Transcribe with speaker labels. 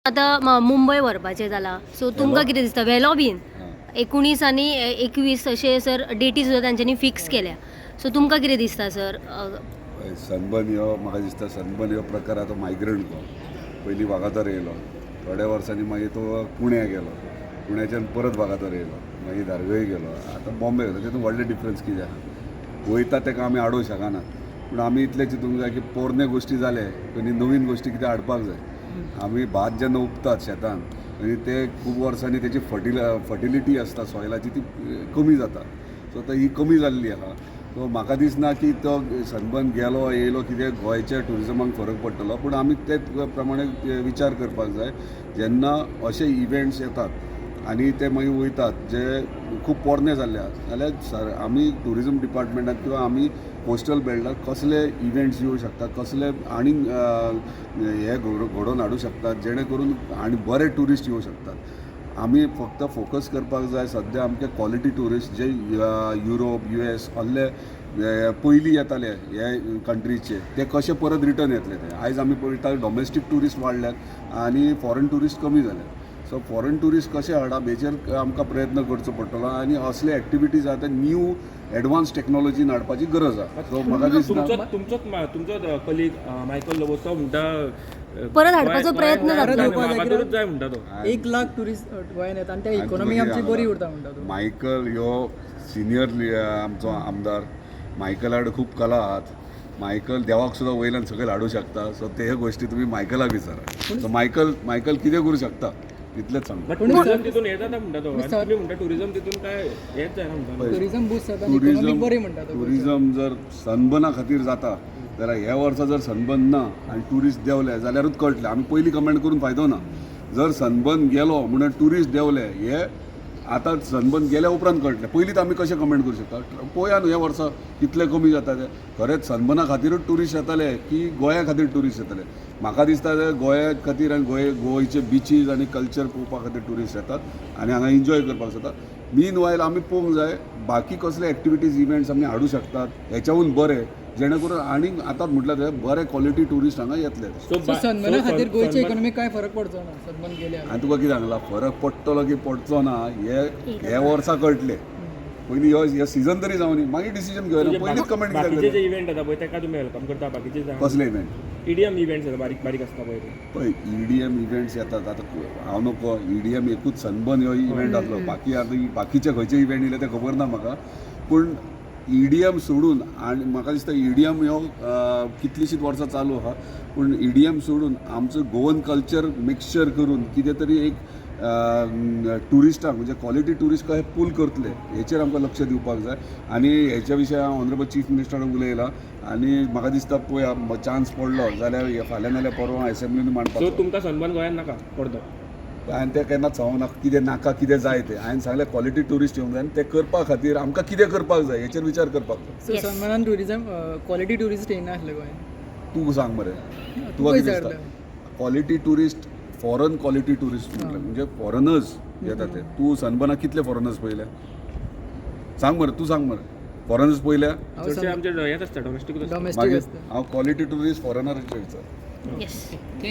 Speaker 1: आतां मुंबय व्हरपाचें जालां, सो तुमकां कितें दिसता? व्हेलो बीन 19 आनी 21 अशे सर डेटी सुद्दां तांच्यांनी फिक्स केल्या. सो तुमकां कितें दिसता सर?
Speaker 2: पळय, सनबर्न ह्यो म्हाका दिसता, सनबर्न ह्यो प्रकार आतां मायग्रंट को पयलीं वागातोर येयलो, थोड्या वर्सांनी मागीर तो पुण्या गेलो, पुण्याच्यान परत वागातोर येयलो, मागीर धारगळी गेलो, आतां बॉम्बे गेलो. तितून व्हडलें डिफरन्स कितें आहा? वयता ताका आमी आडोवंक शकना, पूण आमी इतलें चिंतूंक जाय की पोरणे गोश्टी जाले आनी नवीन गोश्टी कितें हाडपाक जाय. आमी भात जेन्ना उपतात शेतान आनी ते खूब वर्सांनी तेची फर्टिलिटी आसता सॉयलाची, ती कमी जाता. सो आतां ही कमी जाल्ली आहा. सो म्हाका दिसना की तो सनबर्न गेलो येयलो कितें गोंयच्या ट्युरिजमाक फरक पडटलो, पूण आमी ते प्रमाणे विचार करपाक जाय. जेन्ना अशे इव्हेंट्स येतात आनी ते मागीर वयतात जे खूब पोरणे जाल्ले आसा, जाल्यार सर आमी ट्युरिजम डिपार्टमेंटात किंवा आमी कोस्टल बेल्टात कसले इव्हेंट्स येवं शकतात, कसले आनीक हे घडोवन हाडूं शकतात, जेणे करून आनी बरे ट्युरिस्ट येवं शकतात. आमी फक्त फोकस करपाक जाय सद्या आमचे क्वॉलिटी ट्युरिस्ट जे युरोप, यूएस असले पयलीं येताले हे कंट्रीचे, ते कशे परत रिटर्न येतले ते. आयज आमी पळयता, डॉमेस्टीक ट्युरिस्ट वाडल्यात आनी फॉरेन ट्युरिस्ट कमी जाल्यात. सो फॉरेन ट्युरिस्ट कशे हाडप हेचेर आमकां प्रयत्न करचो पडटलो आनी असले एक्टिविटीज आतां न्यू एडवान्स टॅक्नॉलॉजीन हाडपाची गरज आसा. सो म्हाका दिसता
Speaker 3: तुमचोच कलीग मायकल लोबो, तो म्हणटा
Speaker 1: परत हाडपाचो प्रयत्न जातलो.
Speaker 3: वागातोरूच जाय म्हणटा तो.
Speaker 4: 1 लाख ट्युरिस्ट गोंयान येता आनी त्या इकॉनॉमी आमची बरी उरता म्हणटा तूं.
Speaker 2: मायकल ह्यो सिनियर आमचो आमदार. मायकला कडेन खूब कला आहात. मायकल देवाक सुद्दां वयल्यान सकयल हाडूं शकता. सो ते गोश्टी तुमी मायकलाक विचारा. सो मायकल कितें करूं शकता तितलेंच सांगता.
Speaker 3: बट टुरिझम तितून हें जाता म्हणटा तो आनी तुमी म्हणटा टुरिझम तितून काय हेंच जायना म्हणटा.
Speaker 4: टुरिझम बूस्ट जाता आनी इकॉनॉमी
Speaker 2: टुरिझम
Speaker 4: बरी म्हणटा तो.
Speaker 2: टुरिझम जर सनबर्ना खातीर जाता जाल्यार ह्या वर्सा जर सनबर्न ना आनी ट्युरिस्ट देंवले जाल्यारूच कळटलें. आमी पयलीं कमेंट करून फायदो ना. जर सनबर्न गेलो म्हणून ट्युरिस्ट देंवले हे आतां सनबर्न गेल्या उपरांत कळटलें. पयलींच आमी कशें कमेंट करूं शकता? पळोवया न्हू ह्या वर्सा कितले कमी जाता ते. खरेंच सनबर्ना खातीरूच ट्युरिस्ट येताले की गोंया खातीर ट्युरिस्ट येताले? म्हाका दिसता ते गोंया खातीर आनी गोंयचे बिचीज आनी कल्चर पळोवपा खातीर ट्युरिस्ट येतात आनी हांगा एन्जॉय करपाक जाता. मीन वायल आमी पळोवंक जाय बाकी कसले एक्टिविटीज, इव्हेंट्स आमी हाडूं शकतात हेच्याहून बरे, जेणे करून आनीक आतां म्हटल्यार ते बरे क्वॉलिटी ट्युरिस्ट हांगा येतले.
Speaker 3: सो
Speaker 4: सो सनबर्ना खातीर गोंयची इकॉनॉमी काय फरक पडचो ना सनबर्न गेल्या?
Speaker 2: आनी तुका कितें सांगलां, फरक पडटलो की पडचो ना हे हे वर्सा कळटले. पयलीं ह्यो हे सिजन तरी जावनी, मागीर डिसिजन घेवया. पयलींच कमेंट कित्याक
Speaker 3: बाकीचे जे
Speaker 2: करता?
Speaker 3: इव्हेंट जाता पळय, ताका तुमी welcome करता बाकीचे?
Speaker 2: कसले इव्हेंट?
Speaker 3: ईडीएम इव्हेंट्स जाता, बारीक बारीक आसता पळय ते.
Speaker 2: पळय, ईडीएम इव्हेंट्स येतात आतां. हांव नको, ईडीएम एकूच सनबर्न ह्यो इव्हेंट जातलो. बाकी आतां बाकीचे खंयचे इव्हेंट येयले ते खबर ना म्हाका. पूण ईडीएम सोडून, आनी म्हाका दिसता ईडीएम ह्यो कितलींशींच वर्सां चालू आहा, पूण ईडीएम सोडून आमचो गोवन कल्चर मिक्सचर करून कितें तरी एक ट्युरिस्टांक, म्हणजे क्वॉलिटी ट्युरिस्ट कशें पूल करतले हेचेर आमकां लक्ष दिवपाक जाय. आनी हेच्या विशय हांव ऑनरेबल चीफ मिनिस्टराक उलयलां आनी म्हाका दिसता पळय, चान्स पडलो जाल्यार हे फाल्यां नाल्यार परवां एसेंब्लीन
Speaker 3: सो
Speaker 2: मांडपाचो.
Speaker 3: तुमकां सनबर्न गोंयांत नाका पडतो?
Speaker 2: हांवें तें केन्नाच सांगूंक ना कितें नाका, कितें जाय तें. हांवें सांगलें, क्वॉलिटी ट्युरिस्ट येवंक जाय आनी तें करपा खातीर आमकां कितें करपाक जाय हेचेर विचार करपाक जाय.
Speaker 4: सो सनबर्नान टुरिझम, क्वॉलिटी ट्युरिस्ट येयनासले गोंयान?
Speaker 2: तूं सांग मरे.
Speaker 4: तूं
Speaker 2: तुका कितें दिसता?
Speaker 4: विचारलें.
Speaker 2: Quality tourist, foreign quality tourist म्हटलें म्हणजे फॉरनर्स येता ते. तूं सनबर्नाक कितले फॉरनर्स पळयले? सांग मरे, तूं सांग मरे, फॉरनर्स पळयल्या?
Speaker 4: हांव
Speaker 3: चडशे आमचे हेच आसता, डॉमेस्टीकूच आसता.
Speaker 4: डॉमेस्टीक
Speaker 2: मागीर
Speaker 4: आसता.
Speaker 2: हांव क्वॉलिटी ट्युरिस्ट फॉरनराचेर विचार.
Speaker 1: येस.